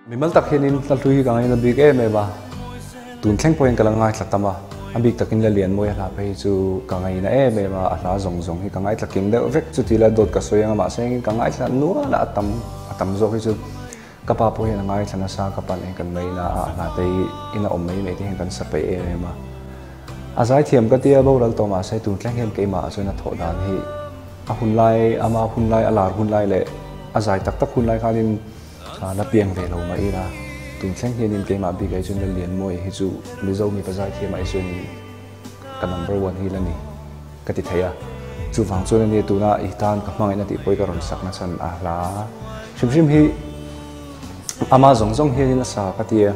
Mimal tak hianin hla hlui hi ka ngaina bik em em a, tun thleng pawhin ka la ngaithla tam a, a bik takin la lian mawi a hla phei hi chu ka ngaina em em a, a hla zawng zawng hi ka ngaithla kim deuh vek chuti la dawt ka sawi anga mahse engin ka ngaithla nual a, a tam a tam zawk hi chu ka pa pawh hian a ngaithla nasa, ka pa nen kan ngaina a, a hla te hi in a awm mai mai te hian kan sa peih em em a, a zaithiam ka tia boral tawh mahse tun thleng hian keimah ah chuan a thawh dan hi a hunlai ama hunlai a lar hunlai leh a zai tak tak hunlai khanin La piang ve lo mah ila, tun thleng hianin keimah bik ai chuan Lallianmawia hi chu Mizo mipa zaithiam ai chuanin ka number one hi la ni ka ti thei a. Chuvang chuan ania tuna i tan ka hmangaihna tih pawh hi ka rawn sak na chhan a hla hrim hrim hi ama zawng zawng hianin a sa ka ti a,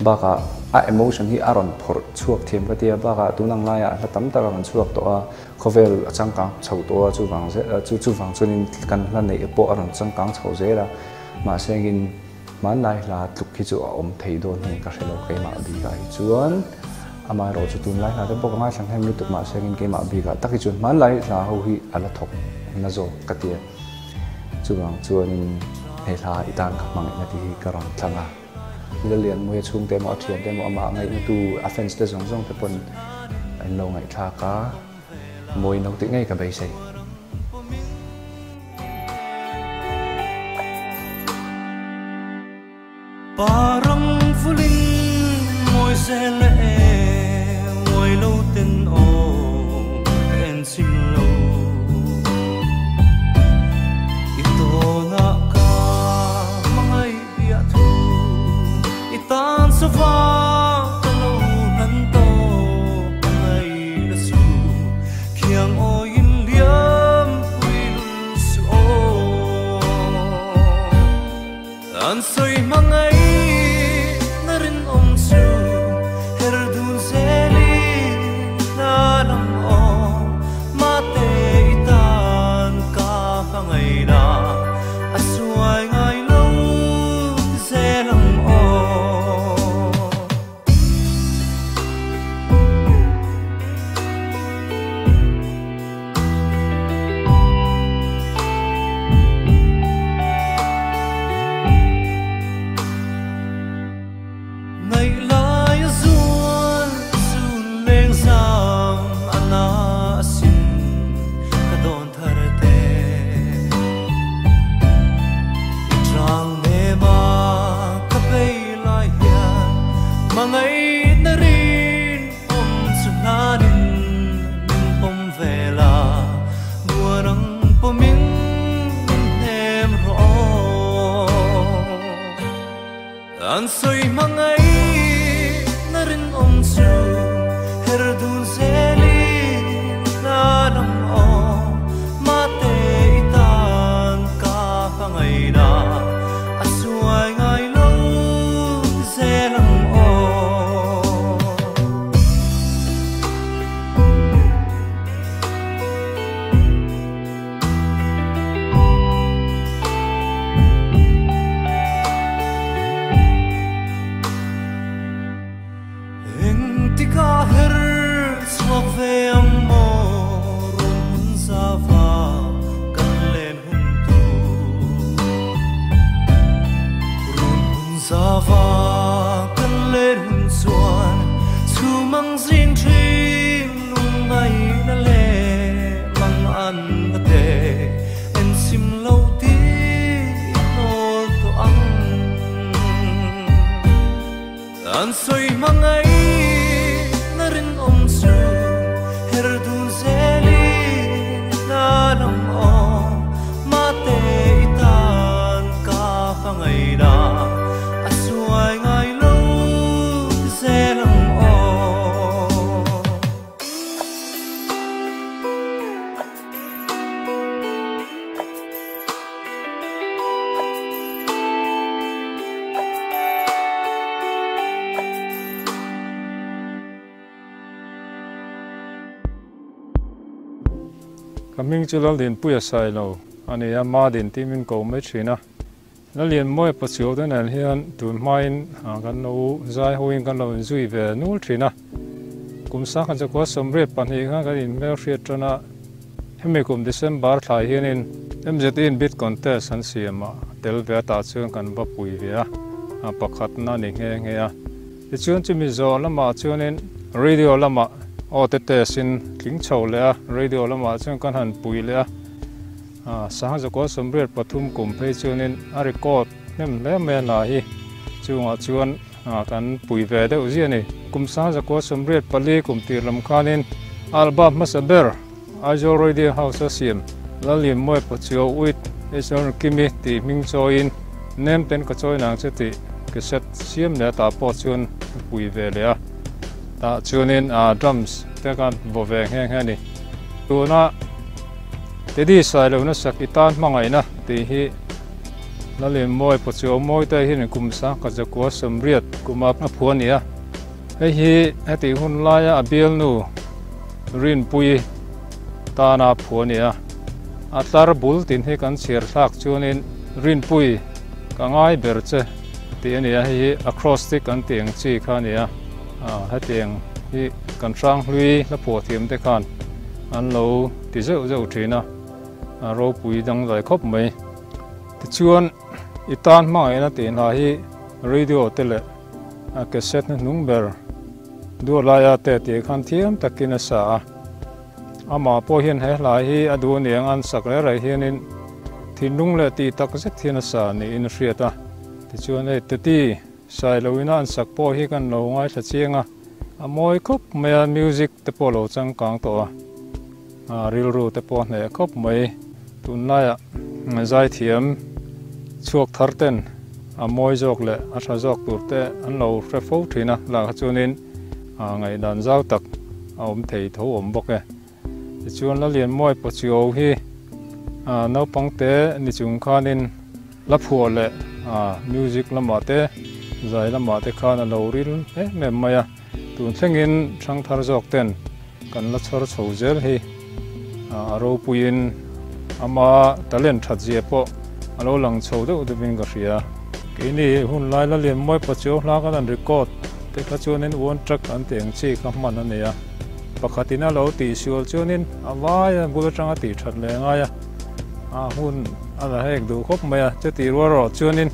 bakah a emotion hi a rawn phawrh chhuak thiam ka ti a, bakah tun ang laiah hla tam tak a rawn chhuak tawh a. Khawvel a changkang chho tawh a, chuvang chu chuvang chuanin kan hla neih pawh a rawn changkang chho zel a, mahse engin hmanlai hla tluk hi chu a awm thei dawn hian ka hre lo keimah bikah hi chuan amaherawh chu tunlai hla te pawh ka ngaithla hnem lutuk mahse engin keimah bikah tak hi chuan hmanlai hla ho hi a la thawk na zawk ka ti a, chuvang chuanin he hla i tan ka hmangaihna tih hi ka rawn thlang a. Lallianmuia chhungte emaw a thiante emaw amah ngaihna tu a fans te zawng zawng te pawn an lo ngaihthlak a, mawi no tih ngei ka beisei. Parang vulin mawi zel e, mawi lo ten aw ka en chim lo. I tawnah ka hmangaih. Biah thu i tan sava ka lo hlan tawh a ngaih la su khiang awiin liam pui lul su aw. An sawi hmangaih na rinawm chu her dun zelin hla lam aw mate i tan ka hmangaih na a suai ngai lo ti zel ang aw. Ngaih lai a zual zun leng zam a na asin ka dawn thar te. I tang nem a ka bei lai hian hmangaihna rin awm chu hlanin min pawm ve la, buan ang pawmin min hnem rawh aw. An sawi hmangaihna rinawm chu her dun zelin hla lam aw mate i tan ka hmangaihna a suai ngai lo ti zel ang aw. Engtikah her chhuak ve ang maw run hun zava kan len hun tur. Run hun zava kan len hun chuan chhum ang zing thin lungngaihna leh mang an na te en sim lo tih i hnawl tawh ang. An sawi hmangaihna rinawm chu her dun zelin hla lam aw mate i tan ka hmangaihna a suai ngai lo ti zel ang aw. Ka hming chu Laldinpuia Sailo a ni a, Madin tih min ko mai thin a. Lalianmawia Pachuau te nen hian tun hmain kan lo zai hoin kan lo inzui ve nul thin a. Kum sangkhat zakua 82 khan kan inhmelhriat tan a, hemi kum December thlai hianin MZE in bid contest an siam a, tel ve atah chuan kan va pui ve a. pakhatna a ni nghe nghe a. Tichuan chumi zawh lamah chuanin radio lamah aw te test in tling chho leh a, radio lamah chuan kan han pui leh a. Sangzakaw 83 kum phei chuanin a record hnem hle mai a hna hi chungah chuan kan pui ve deuh ziah a ni. Kum Sangzakaw 84 kum tir lam khanin album hmasa ber Aizawl Radio House a siam Lallianmawia Pachuau Uit HR Kimi tih hming chawiin Nem ten ka chawi nang che tih cassette siam leh tah pawh chuan a pui ve leh a, tah chuanin drums te khan vaw ve nghe nghe a ni. Tuna Teddy Sailohna sak i tan hmangaihna tih hi Lallianmawia Pachuau Mawite hian kum sang khat zakua 80 kuma a phu a ni a, hei hi hetih hun laia a bialnu Rinpui tana phu a ni a, a tlar bul tin hi kan chhiar thlak chuanin Rinpui ka ngai ber che tih a ni a, hei hi acrostic an tih ang chi kha a ni a, hetiang hi kan hranghlui hla phuah thiam te khan an lo ti zeuh zeuh thin a, a ropui dangdai khawp mai. Tichuan i tan hmangaihna tih hna hi radio te leh a cassette hnuhnung ber Duhlaia te tih khan thiam takin a sa a, amah pawh hian he hla hi a duh aniang an sak reh reh hianin thinlung leh tih tak zet hian a sa niin a hriat a. Tichuan hei Teti Sailoina an sak pawh hi kan lo ngaithla chiang a, a mawi khawp mai a, music te pawh lo changkang tawh a, rilru te pawh a hneh khawp mai. Tunlaiah zaithiam chhuak thar ten a mawi zawk leh a tha zawk tur te an lo hre fo thin a, lah kha chuanin ngaihdan zau tak a awm thei tho awm bawk e. Tichuan Lalianmawi Pachuau hi naupang te ni chung khanin la phuah leh music lamah te zai lamah te khan a lo ril em em mai a. Tun thlengin hrangthar zawk ten kan la chhawr chho zel hi a ropuiin ama talent that zia pawh a lo lang chho deuh deuhin ka hria. Keini hun lai la lian mawi Pachuau hla kan han record te kha chuanin one track an tih ang chi kha hman a nei a, pakhatin a lo tihsual chuanin a vai a bul atanga tih that leh ngai a, a hun a la hek duh khawp mai a, chutih rual erawh chuanin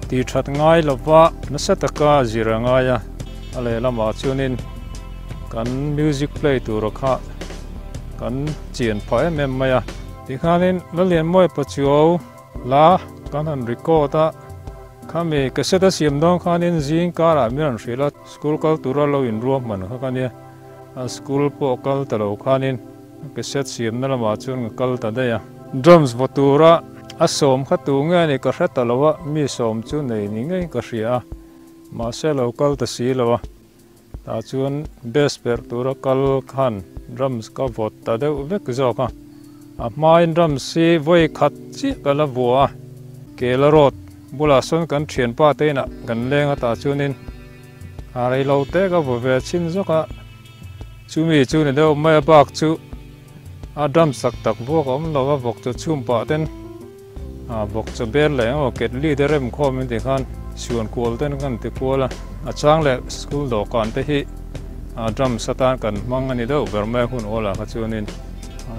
tih that ngai lova nasa taka zir a ngai a. A lehlamah chuanin kan music play tura kha kan chian phah em em mai a. Tikhanin Lalianmawia Pachuau hla kan han record a, khami cassette a siam dawn khanin zing karah min rawn hrilh a, school kal tura lo inruahman kha ka nia, a school pawh kal ta lo khanin cassette siamna lamah chuan ka kal ta daih a. Drums vaw tura a sawm kha tu nge a nih ka hre ta lo a, mi sawm chu nei ni ngei ka hria a. Mahse lo kal ta si lo a, tah chuan bass perh tura kal khan drums ka vawt ta deuh vek zawk a, a hmain drums hi vawi khat chiah ka la vua a, Kela road bulah sawn kan thianpa te inah kan leng a tah chuanin a rei lo te ka vaw ve chhin zawk a, chumi chu ni deuh mai a bak chu a drums tak tak vuak a awm lo a, vawk chu chhum pah ten. A bawk chaw bel leh emaw ketli te rem khawm in ti khan suan kual ten kan ti kual a, a chang leh school dawhkan te hi a drums atan kan hmang a ni deuh ber mai a hun awl ah kha chuanin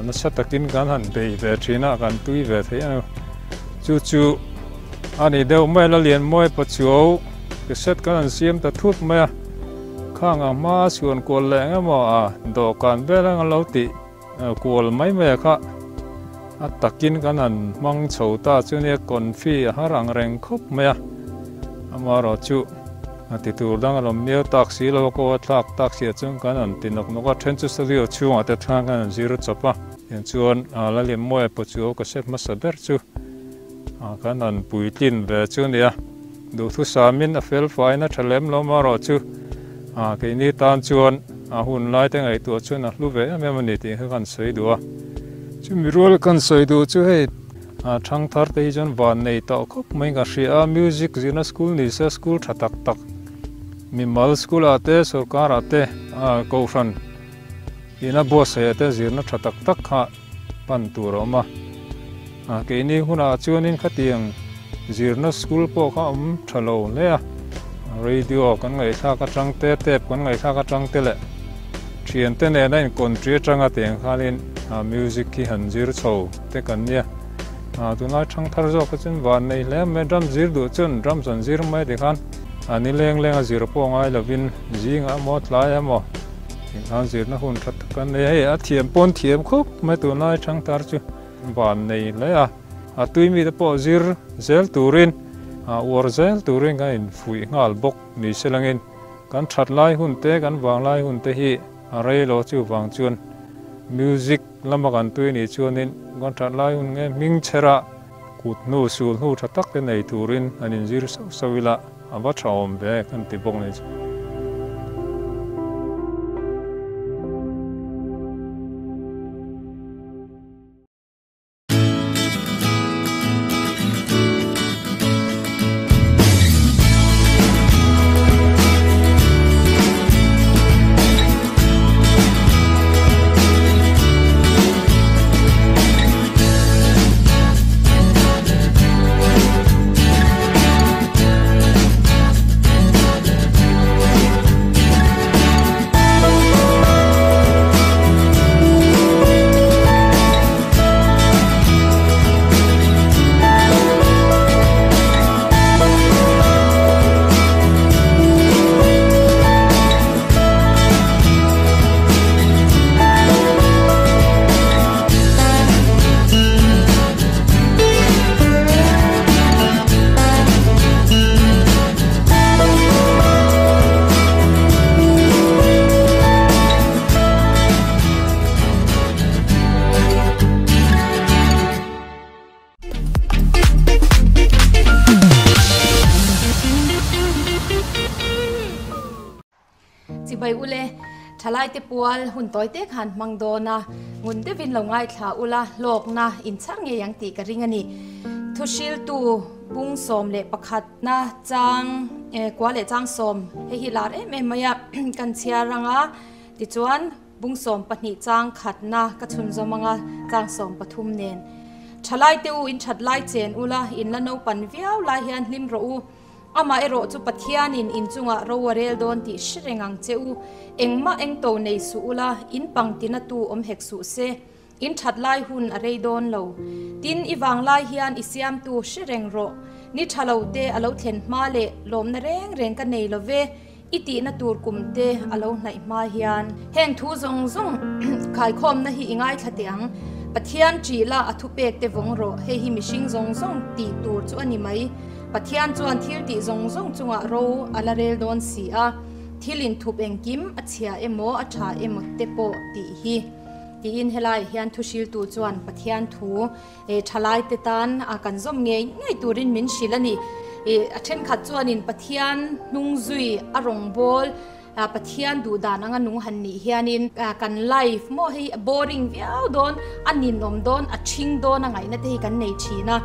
nasa takin kan han bei ve thin a kan tui ve thei a chu chu a ni deuh mai la lian mawi pachuau cassette kan han siam ta thut mai a khang a hma suan kual leh eng emaw a dawhkan vel ang a lo tih. Kual mai mai a kha a takin kan han hmang chho ta chu nia confi a har ang reng khawp mai a, amaherawh chu a ti tur dang a lawm miau tak si lo a ko a thlak tak si ah chuan kan han ti nawk nawk a, then chu studio chhungah te khan kan han zir chawp a, tiang chuan Lalianmawia pawh chu ka hre hmasa ber chu kan han puitlin ve chu nia duhthusamin a fel faiin a tha lem lo amaherawh chu keini tan chuan. A hun lai te ngaihtuah chuan a hlu ve em em a ni tih kha kan sawi duh a. Chumi rual kan sawi duh chu hei thang thar te hi chuan van nei tawh khawp mai ka hria a, music zirna school ni se school tha tak tak mimal school ah te sorkar ah te kohhran ina buatsaih ah te zirna tha tak tak kha pan tur a awm a. Keini hunah chuanin khatiang zirna school pawh kha awm tha lo hle a, radio kan ngaihthlak atang te, tape kan ngaihthlak atang te leh thiante nena inkawnṭi atanga tiang khanin music hi han zir chho te kan nia. Tunlai thangthar zawk kha chuan van nei hle mai, drum zir duh chuan drums an zir mai tikhan a ni leng leng a zir pawh ngai lovin zingah emaw tlaiah emaw tikhan zirna hun tha tak an nei a, hei a thiam pawn thiam khawp mai tunlai thangthar chu van nei hle a, a tui mite pawh zir zel turin uar zel turin kan infuih nghal bawk ni se langin kan that lai hun te kan vang lai hun te hi a rei lo chuvang chuan music Lama kan tui nih chuanin kan that lai hun nge hming chherah kut hnu sul hnu tha tak te nei turin an inzir sauh sauh ila a va tha awm ve kan ti bawk ni chu. Chibai ule, thalaite pual hun tawite khan hmang dawn a, ngun deuhin lo ngaithla ula hlawkna inchhar ngei ang tih ka ring a ni. Thuhriltu Bung 11na chang kua leh chang sawm hei hi lar em em mai a, kan chhiar anga tichuan Bung 12 chang khatna ka chhunzawm anga chang 13 nen. Thalai te u in that lai chen ula in la naupan viau lai hian hlim rawh u. Amah erawh chu Pathianin in chungah ro a rel dawn tih hre reng ang che u. Engmah engto nei suh ula in pangtina tu awm hek suh se. In that lai hun a rei dawn lo. Tin, i vang lai hian i siamtu hre reng rawh. Ni tha lo te a lo thlen hma leh lawmna reng reng ka nei lo ve, i tihna tur kum te a lo hnaih hma hian. Heng thu zawng zawng khaikhawmna hi i ngaithla teh ang. Pathian ṭih la a thupek te vawng rawh, hei hi mihring zawng zawng tih tur chu a ni mai. Pathian chuan thil tih zawng zawng chungah ro a la rel dawn si a, thil inthup engkim a chhia emaw a ṭha emaw te pawh tih hi. Tiin helaiah hian thuhriltu chuan Pathian thu thalaite tan a kan zawm ngei ngei turin min hrilh a ni. A thenkhat chuanin Pathian hnung zui a rawngbâwl Pathian duh dan anga nung han nih hianin kan life maw hei a boring viau dawn, a ninawm dawn, a ṭhing dawn a ngaihna te hi kan nei ṭhin a,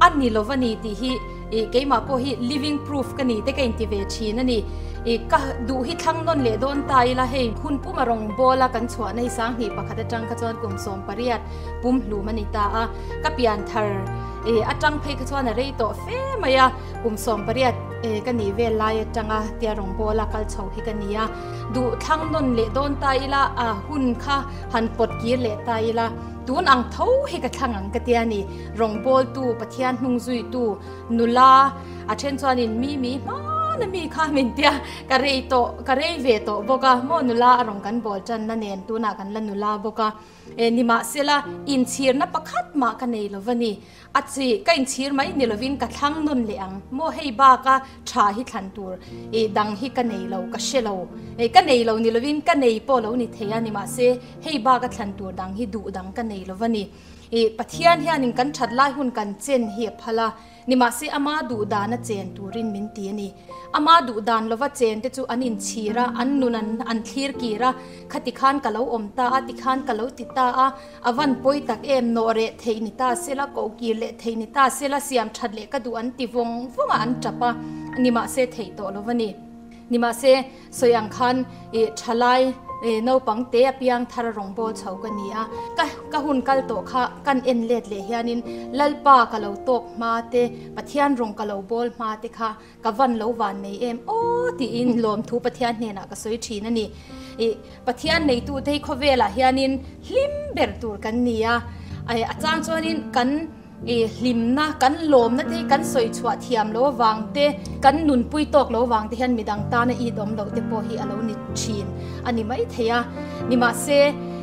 a ni lo va ni tih hi keimah pawh hi living proof ka ni te ka inti ve ṭhin a ni. I ka duh hi thlang nawn leh dawn ta ila hei hun puma rawngbâwl a kan chhuahna hi 2001 atang kha chuan kum 18 pum hlum a ni ta a, ka pian thar i atang phei kha chuan a rei tawh fe mai a, kum 18 ka nih vel lai atanga tia rawngbâwl a kal chho hi ka ni a, duh thlang nawn leh dawn ta ila a hun kha han pawt kir leh ta ila tun ang tho hi ka thlang ang ka tia ni, rawngbâwltu Pathian hnung zuitu nula A then chuanin mi mi hmana mi kha min tia ka rei tawh ka rei ve tawh bawk a maw nula a rawn kan bawl tanna nen tunah kan la nula bawk a e nimahsela inchhirna pakhat mah ka nei lo va ni a chi ka inchhir mai ni lovin ka thlang nawn leh ang maw hei baka tha hi thlan tur e dang hi ka nei lo ka hre lo e ka nei lo ni lovin ka nei pawh lo ni thei a nimahse hei baka thlan tur dang hi duh dang ka nei lo va ni e Pathian hianin kan that lai hun kan chen hi a phal a. Nimahse ama duh dan a chen turin min ti a ni. Ama duh dan lova chen te chu an inchhir a, an nun an an thlir kir a, khati khan ka lo awm ta a, tikhan ka lo ti ta a, a van pawi tak em, nawh reh theih ni ta sela, koh kir leh theih ni ta sela, siam that leh ka duh an ti vawng vawng a, an tap a, nimahse theih tawh lo va ni. Nimahse sawi ang khan i thalai i naupang te a piang thar a rawn bawl chho ka ni a, ka ka hun kal tawh kha kan en let leh hianin Lalpa ka lo tawk hma te, Pathian rawng ka lo bawl hma te kha ka van lo van nei em aw tiin lawmthu Pathian hnenah ka sawi thin a ni. I Pathian neitu te hi khawvelah hianin hlim ber tur kan ni a, a chang chuanin kan. I hlimna, kan lawmna te hi kan sawi chhuah thiam lo avang te, kan nunpui tawk lo avang te hian midang tana it awm loh te pawh hi a lo ni thin a ni maithei a. Nimahse,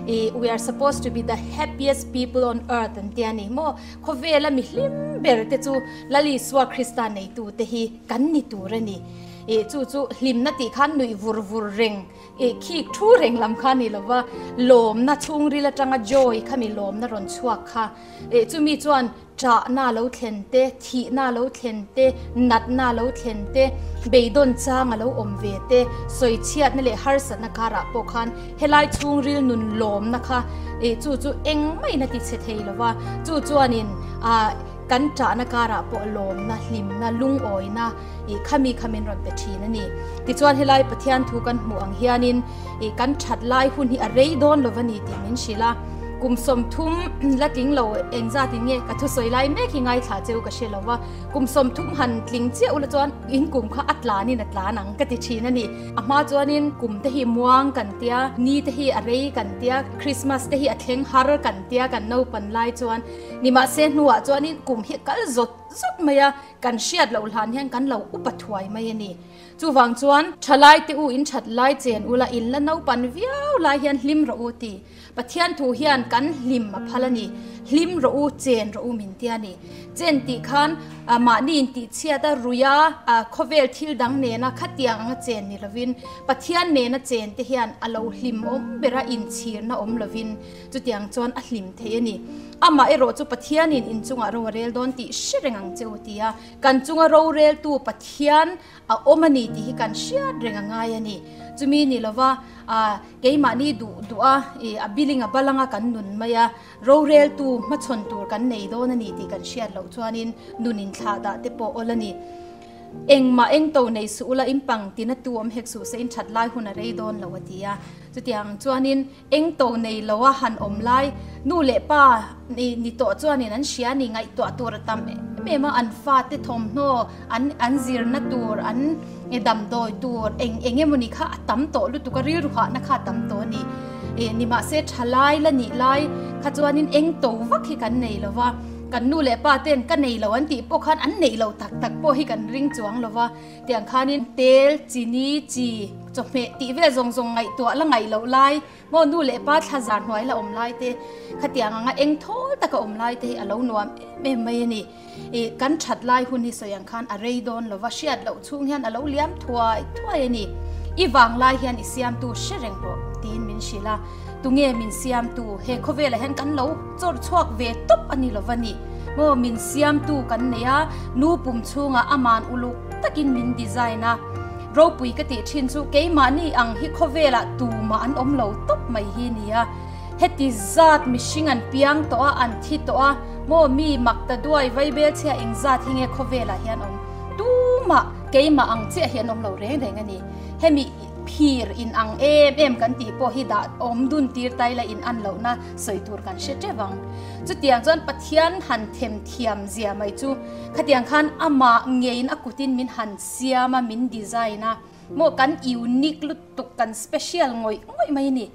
i we are supposed to be the happiest people on earth an tia ni maw? Khawvela mi hlim ber te chu Lal Isua Krista neitu te hi kan ni tur a ni. I chu chu hlimna tih khan nuih vur vur reng I khik thu reng lam kha ni lova, lawmna chhungril atanga joy kha mi lawmna rawn chhuak kha. I chumi chuan ṭahna lo thlen te, thihna lo thlen te, natna lo thlen te, beidawn chang a lo awm ve te, sawichhiatna leh harsatna karah pawh khan helai chhungril nun lawmna kha i chu chu engmah in a ti chhe thei lova, chu chuanin ah kan ṭahna karah pawh lawmna, hlimna, lungawina i khami kha min rawn pe ṭhin a ni. Tichuan helai Pathian thu kan hmuh ang hianin i kan ṭhat lai hun hi a rei dawn lova ni tih min hrilh a. Kum 30 la tling lo engzat in nge ka thusawi lai mek hi ngaithla cheu ka hre lo va, kum 30 han tling chiah ula chuan in kum kha a tlan in a tlan ang ka ti thin a ni. A hma chuanin kum te hi muang kan tia, ni te hi a rei kan tia, Christmas te hi a thleng har kan tia kan naupan lai chuan nimahse hnuah chuanin kum hi a kal zawt zawt mai a, kan hriat loh hlan hian kan lo upa thuai mai a ni. Chuvang chuan thalai te u in that lai chen ula in la naupan viau lai hian hlim rawh u ti. Pathian thu hian kan hlim a phal a ni. Hlim rawh u, chen rawh u min ti a ni. Chen tih khan mahni in tih chhiat a, ruia khawvel thil dang nena khatiang anga chen ni lovin Pathian nena chen te hian a lo hlim awm ber a, inchhirna awm lovin chutiang chuan a hlim thei a ni. Amah erawh chu Pathianin inchungah ro a rel dawn tih hre reng ang che u ti a, kan chunga roreltu Pathian a awm a ni tih hi kan hriat reng a ngai a ni. Chumi ni lova Keimahni duh duh a, i a billing a balanga kan nun mai a, roreltu hmachhawn tur kan nei dawn a ni tih kan hriat loh chuanin nun inthlah dah te pawh awl a ni. Engmah eng to nei suh ula in pang tina tu awm hek suh se in that lai hun a rei dawn lo a ti a. Chutiang chuanin eng to nei lo a han awm lai nu leh pa ni tawh chuanin an hria a ni ngaihtuah tur a tam em em a, an fate thawmhnaw an an zirna tur an damdawi tur eng eng emawni kha a tam tawh lutuk a rilru hahna kha a tam tawh a ni. Ih nimahse thalai la nih lai kha chuanin eng to vak hi kan nei lo va, kan nu leh pa ten ka nei lo an tih pawh khan an neih loh tak tak pawh hi kan ring chuang lo va, tiang khanin tel, chini, chi, chawhmeh tih vel zawng zawng ngaihtuah la ngaih loh lai Maw nu leh pa thla zar hnuai la awm lai te, khatiang anga eng thawl taka awm lai te hi a lo nuam em em mai a ni. Ih, kan that lai hun hi sawi ang khan a rei dawn lova, hriat loh chhung hian a lo liam thuai thuai a ni. I vang lai hian i siamtu hre reng rawh, tiin min hrilh a. Tunge min siamtu? He khawvelah hian kan lo chawr chhuak ve tawp a ni lova ni. Maw min siamtu kan nei a, nu pum chhungah aman uluk takin min design a. Ropui ka tih thin chu keimahni ang hi khawvelah tumah an awm lo tawp mai hi nia. Heti zat mihring an piang tawh a, an thi tawh a, maw mi mak ta duai vai bel chhia eng zat hi nge khawvelah hian awm? Tumah keimah ang chiah hi an awm lo reng reng a ni. Hemi phir in ang em em kan tih pawh hi dah awm dun tir tai la in an lohna sawi tur kan hre teuh ang. Chutiang chuan Pathian han them thiam zia mai chu khatiang khan amah ngeiin a kutin min han Siam a min design a maw kan unique lutuk kan special ngawih ngawih mai a ni.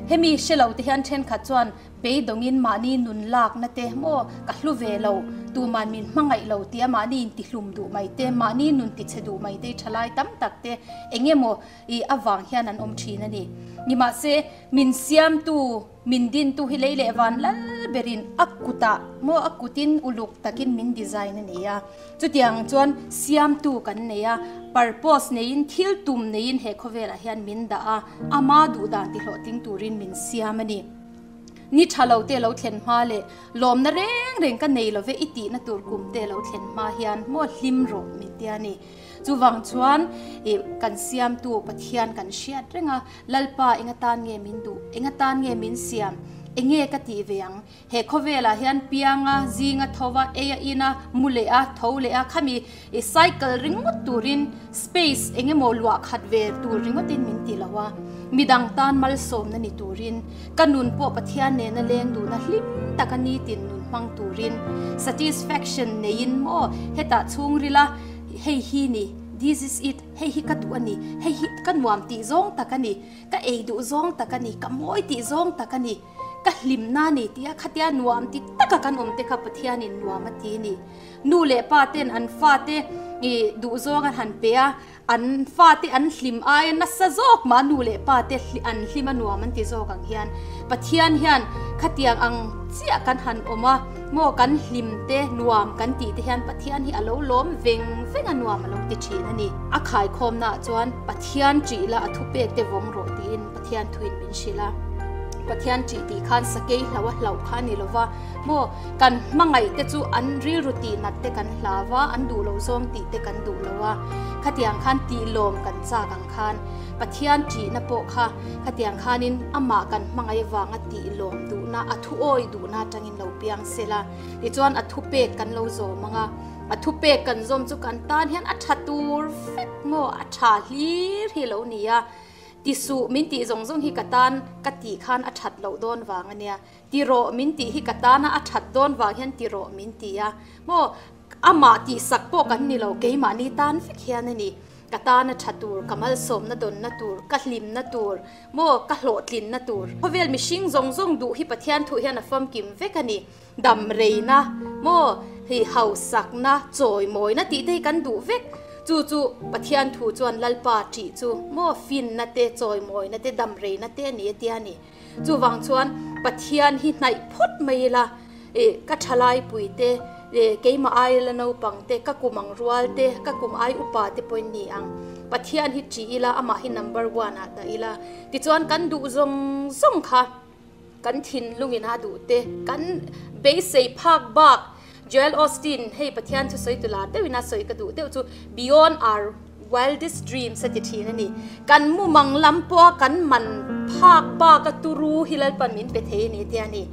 Hemi hre lo te hian thenkhat chuan beidawngin mahni nun lakna te maw ka hlu ve lo tuman min hmangaih lo tia mahni intihlum duh mai te mahni nun tichhe duh mai te thalai tam tak te eng emaw i avang hian an awm thin a ni. Nimahse min siamtu Min dintu hi lei leh van lal berin a kutah maw a kutin uluk takin min design a ni a. Chutiang chuan siamtu kan nei a, purpose neiin thil tum neiin he khawvelah hian min dah a, ama duhdan tihlawhtling turin min siam a ni. Ni tha lo te lo thlen hma leh lawmna reng reng ka nei love i tihna tur kum te lo thlen hma hian maw hlim rawh min tia ni. Chuvang chuan ih kan siamtu Pathian kan hriat reng a, Lalpa eng atan nge min duh? Eng atan nge min siam? Enge ka tih ve ang? He khawvelah hian pianga, zinga thova, ei a ina, mu leh a, tho leh a, khami i cycle ringawt turin space eng emaw luah khat ve tur ringawtin min ti lo a. Midang tan malsawmna ni turin, ka nun pawh Pathian nena leng duhna hlim taka nitin nun hmang turin satisfaction neiin maw hetah chhungrila hei hi ni, this is it. Hei hi ka duh a ni, hei hi ka nuam tih zawng tak a ni, ka ei duh zawng tak a ni, ka mawi tih zawng tak a ni. Ka hlimna a ni tia khatia nuam ti taka kan awm te kha Pathianin nuam a ti a ni. Nu leh pa ten an fate ih duhzawng an han pe a, an fate an hlim aia nasa zawk mah nu leh pa te an hlim a nuam an ti zawk ang hian Pathian hian khatiang ang chiah kan han awm a maw kan hlim te nuam kan tih te hian Pathian hi a lo lawm veng veng a nuam a lo ti thin a ni. A khaikhawmnaah chuan Pathian ṭih la a thupek te vawng rawh tiin Pathian thuin min hrilh a, Pathian ṭih tih khan sakei hlo a hlauh kha a ni lo va, maw kan hmangaih te chu an rilru tih nat te kan hlau va, an duh lo zawng tih te kan duh lo a, khatiang khan tih lawm kan chak ang khan Pathian ṭihna pawh kha khatiang khanin amah kan hmangaih avanga tih lawm duhna, a thuawi duhna atangin lo piang sela, tichuan a thupek kan lo zawm ang a, a thupek kan zawm chu kan tan hian a ṭha tur vek maw a ṭha hlir hi a lo ni a. Ti suh min tih zawng zawng hi ka tan ka tih khan a that loh dawn vang a nia. Ti rawh min tih hi ka tana a that dawn vang hian ti rawh min ti a. Maw amah tih sak pawh kan ni lo keimahni tan vek hian a ni. Ka tan a tha tur, ka malsawmna dawnna tur, ka hlimna tur, maw ka hlawhtlinna tur. Khawvel mihring zawng zawng duh hi Pathian thuh hian a famkim vek a ni. Dam reina, maw, hei hausakna, chawimawina tih te hi kan duh vek. Chu chu Pathian thu chuan Lalpa ṭih chu, maw, finna te, chawimawina te, dam reina te a ni a tia ni. Chuvang chuan Pathian hi hnaih phawt mai ila, ih, ka ṭhalaipui te, ih, keimah ai la naupang te, ka kum ang rual te, ka kum ai upa te pawhin ni ang. Pathian hi ṭih ila, amah hi number one ah dah ila. Tichuan kan duh zawng zawng kha. Kan thinlungin a duh te, kan beisei phak bak Joel Osteen hei Pathian chu sawi tula deuhin a sawi ka duh deuh chu Beyond our wildest dreams a ti thin a ni. Kan mumang lam pawha kan man phak bak a turu hi Lalpan min pe thei a ni tia ni.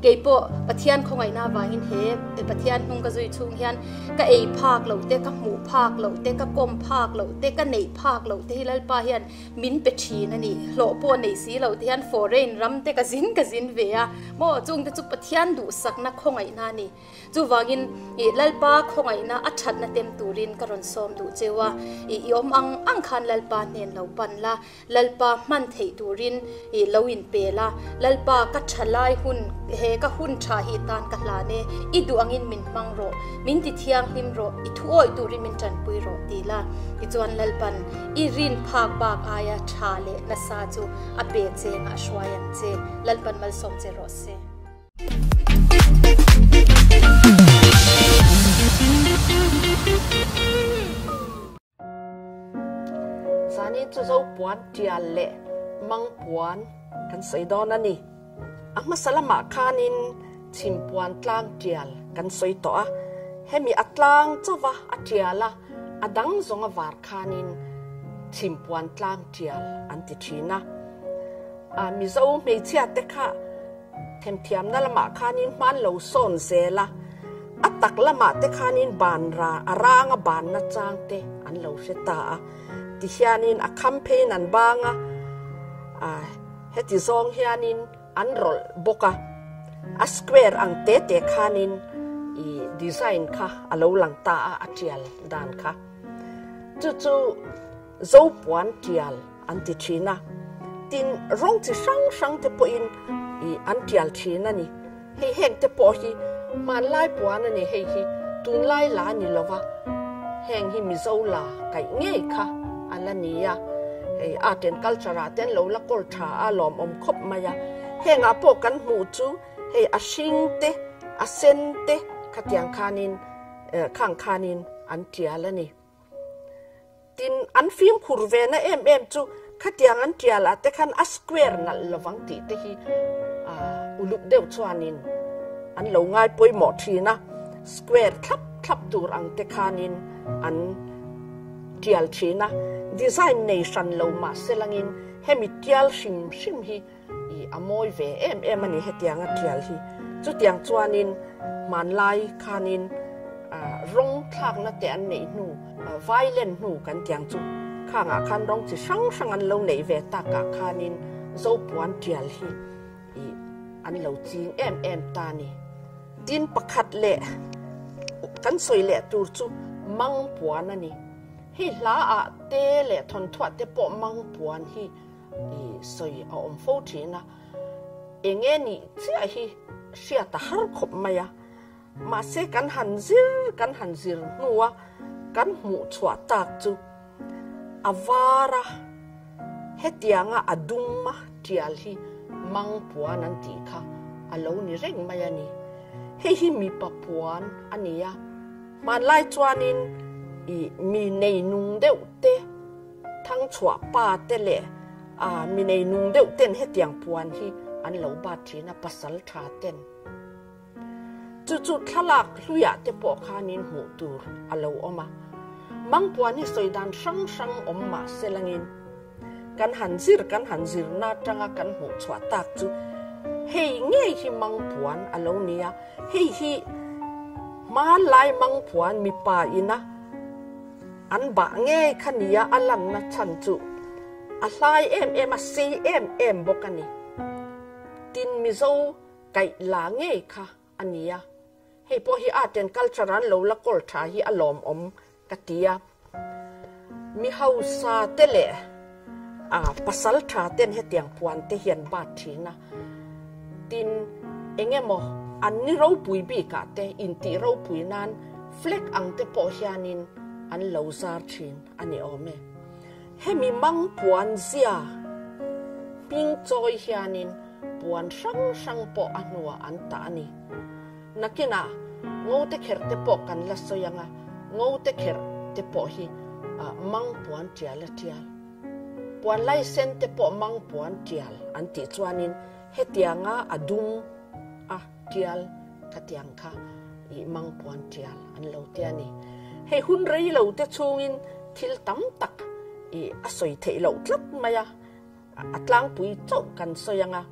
Keipawh Pathian khawngaihna avangin he Pathian hnung ka zui chhung hian ka ei phak loh te, ka hmuh phak loh te, ka kawm phak loh te, ka neih phak loh te hi Lalpa hian Min pe thin a ni. Hlawh pawh nei si lo te hian foreign ram te ka zin ka zin ve a, maw chung te chu Pathian duhsakna khawngaihna a ni. Chuvangin ih Lalpa khawngaihna a thatna tem turin ka rawn sawm duh cheu a, ih i awm ang ang khan Lalpa hnen lo pan la, Lalpa hman theih turin ih lo in pe la, Lalpa ka tha lai hun he ka hun tha hi tan ka hlan e, i duh angin min hmang rawh, min ti thianghlim rawh, i thuawih turin min tanpui rawh ti la, tichuan Lalpan I rin phak bak aia tha leh nasa chu a pe che ngah hruai ang che. Lalpan malsawm che rawh se. Zanin chu Zopuan tial leh Mangpuan kan sawi dawn a ni. A hmasa lamah khanin Chhimpuan tlang tial kan sawi tawh a, hemi a tlang chauva a tial a, a dang zawng a var khanin Chhimpuan tlang tial an ti thin a. A Mizo hmeichhia te kha themthiamna lamah khanin hman lo sawn zel a, a tak lamah te khanin ban ra a ranga banna chang te an lo hre ta a. Tihianin a kham pheiin an bang a, a heti zawng hianin an rawlh bawk a, a square ang te te khanin i design kha a lo lang ta a, a tial dan kha. Chu chu Zopuan tial an ti thin a, tin rawng chi hrang hrang te pawhin i an tial thin a ni. Hei heng te pawh hi hmanlai puan a ni, hei hi tunlai la a ni lo va, heng hi Mizo la kaih ngei kha a la ni a, hei art and culture ah te an lo la kawl tha a lawmawm khawp mai a, hengah pawh kan hmuh chu hei a hring te a sen te khatiang khanin khang khanin an tial a ni. Tin, an fimkhur ve na em em chu khatiang an tial ah te khan a square nalh lovang tih te hi uluk deuh chuanin an lo ngai pawimawh thin a, square thlap thlap tur ang te khanin an tial thin a, design nei hran lo mahse langin hemi tial hrim hrim hi i a mawi ve em em a ni hetiang a tial hi. Chutiang chuanin hmanlai khanin rawng thlakna te an neih hnu, violent hnu kan tiang chu khangah khan rawng chi hrang hrang an lo neih ve takah khanin Zopuan tial hi i an lo ching em em ta a ni. Tin pakhat leh kan sawi leh tur chu Mangpuan a ni. Hei hla ah te leh thawnthuah te pawh Mangpuan hi i sawi a awm fo thin a. Enge nih chiah hi hriat a har khawp mai a, mahse kan han zir kan han zir hnua kan hmuh chhuah tak chu a var a, hetianga a dum a tial hi mang puan an tih kha a lo ni reng mai a ni. Hei hi mipa puan a ni a, hmanlai chuanin ih mi nei nung deuh te, Thangchhuah pa te leh a mi nei nung deuh ten hetiang puan hi an lo bat thin a, pasal tha ten. Chu chu thlalak hluiah te pawh khanin hmuh tur a lo awm a. Mang puan hi sawi dan hrang hrang awm mah se langin kan han zir kan han zirna atanga kan hmuh chhuah tak chu hei ngei hi mang puan a lo ni a, hei hi hmanlai mang puan mipa ina An bah ngei kha nia a lanna chhan chu a hlai em em a, sei em em bawk a ni. Tin Mizo kaih la ngei kha a nia. Hei pawh hi art and culture an lo la kawl tha hi a lawmawm ka ti a. Mi hausa te leh a pasal tha ten hetiang puan te hian bat thin a. Tin engemaw an ni ropui bikah te intih ropui nan Flag ang te pawh hianin an lo zar thin a ni awm e. Hemi mang puan zia hming chawi hianin puan hrang hrang pawh a hnuah an tah a ni. Nakinah ngote kherh te pawh kan la sawi ang a, ngote kherh te pawh hi mang puan tial a tial. Puan laisen te pawh mang puan tial an tih chuanin hetianga a dum a tial Khatiang kha i mang puan tial an lo ti a ni. Hei hun rei lo te chhungin thil tam tak i a sawi theih loh tlat mai a, a tlangpui chauh kan sawi ang a,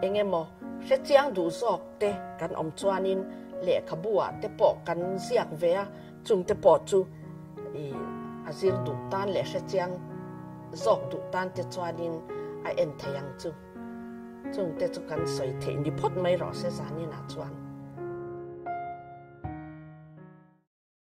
eng emaw hrechiang duh zawk te kan awm chuanin lehkhabu ah te pawh kan ziak ve a, chung te pawh chu i a zir duh tan leh hrechiang zawk duh tan te chuanin a en thei ang chu. Chungte chu kan sawi theih ni phawt mai rawh se zaninah chuan.